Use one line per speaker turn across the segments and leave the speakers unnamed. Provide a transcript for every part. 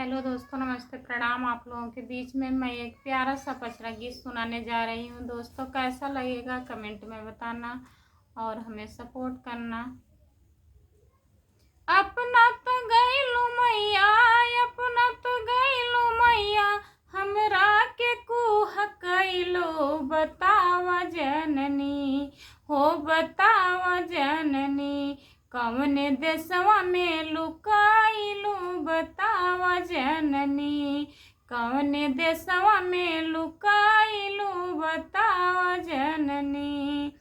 Hello दोस्तों, नमस्ते, प्रणाम। आप लोगों के बीच में मैं एक प्यारा सा पचरा गीत सुनाने जा रही हूँ। दोस्तों, कैसा लगेगा कमेंट में बताना और हमें सपोर्ट करना। अपना तो गईलू मैया, अपना तो गईलू मैया, हमरा के कुह कैलो बतावा जननी, हो बतावा जननी, कौन देशवा में लुकाइलू बतावा जननी, कौन देशवा में लुकाइलू बतावा जननी।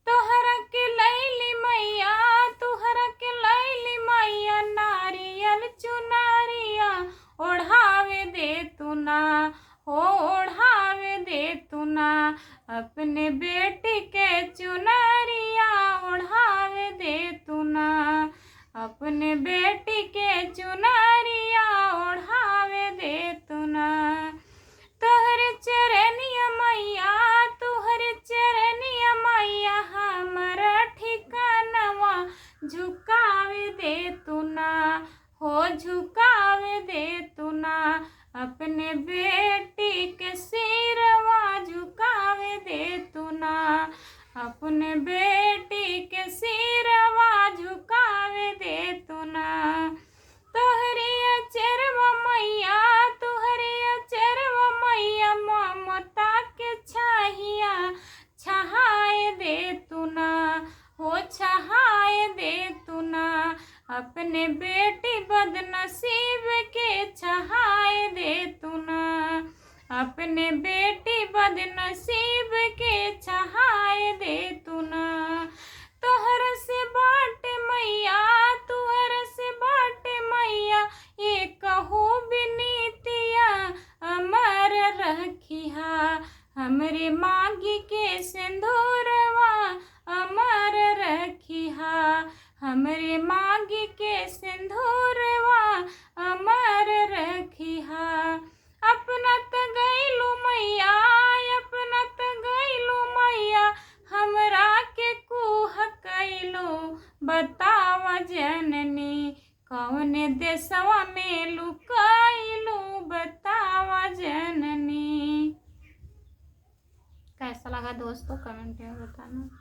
तोहरा के लैली मैया, तोहरा के लैली मैया, नारियल चुनारिया ओढ़ावे दे तू ना, हो ओढ़ावे दे तू ना, अपने बेटी के चुनरिया ओढ़ावे दे तू ना, अपने बेटी के चुनरिया ओढ़ावे दे तू ना। तोहरे चरनिया मैया, तोहरे चरनिया मैया, हमरा ठिकानवा झुकावे दे तू ना, हो झुकावे दे तू ना, अपने बेटी के सिरवा झुकावे दे तू ना, अपने बेटी के सिरवा झुकावे दे तू ना। तोहरे अचरवा मैया, तोहरे अचरवा मैया, ममता के छाहिया छहाए दे तू ना, हो छहाए दे तू ना, अपने बेटी बदनसीब के छहाए दे तू ना, अपने बेटी बदनसीब के छहाए दे तू ना। तोहर से बाट मैया, तोहर से बाट मैया, ये कहू बिनीतिया अमर रखिहा, हमरे मांगी के सिंदूरवा अमर रखिहा, हमरे मांगी के सिंदूरवा अमर रखिहा। अपना त गईलू मैया, अपना त गईलू मैया, हमरा के कुह कैलो बतावा जननी, कौन देशवा में लुकाइलू बतावा जननी। कैसा लगा दोस्तों कमेंट में बताना।